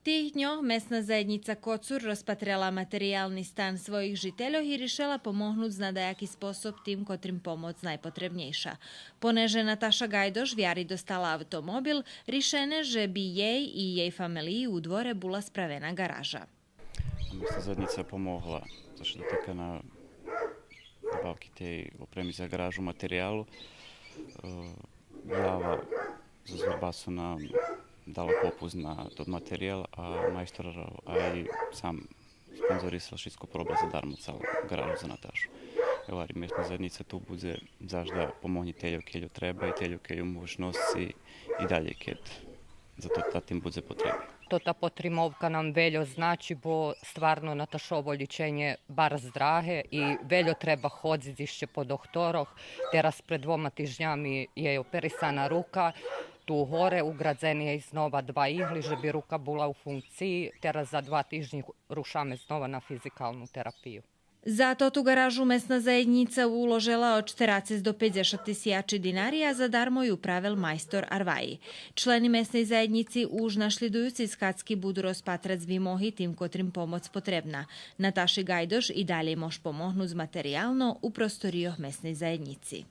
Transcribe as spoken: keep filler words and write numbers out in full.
Тих дньох месна заєднїца Коцур розпатрела материялни стан своїх жительох и ришела помогнуц на даяки способ тим котрим помоц найпотребнєйша. Понеже Наташа Гайдош вяри достала автомобил, ришене же би єй и єй фамелиї у дворе була справена ґаража. Месна заєднїца помогла, цо ше дотика на набавки тей опреми за ґаражу, материялу. Е, Ява зоз Врбасу нам дала попуст на тот материял, а майстор, а и сам спонзорисал шицко, пороба задармо цалу ґаражу за Наташу. Гварим, месна заєднїца ту будзе заш да помогнє тельо кельо треба и тельо кельо можносци и далєй кед за то, та тим будзе потреби. Тота потримовка нам вельо значи, бо стварно Наташово лїченє барз драге и вельо треба ходзиц ище по дохторох. Тераз пред двома тижнями єй оперисана рука, ту горе уґрадзени єй знова два игли же би рука була у функциї. Тераз за два тижнї рушаме знова на физикалну терапию. За тоту ґаражу месна заєднїца уложела од штерацец до пейдзешат тисячи динари, а задармо ю правел майстор Арваї. Члени месней заєднїци уж нашлїдуюци схадзки буду розпатрац вимоги тим котрим помоц потребна. Наташи Гайдош и далєй мож помогнуц материялно у просторийох месней заєднїци.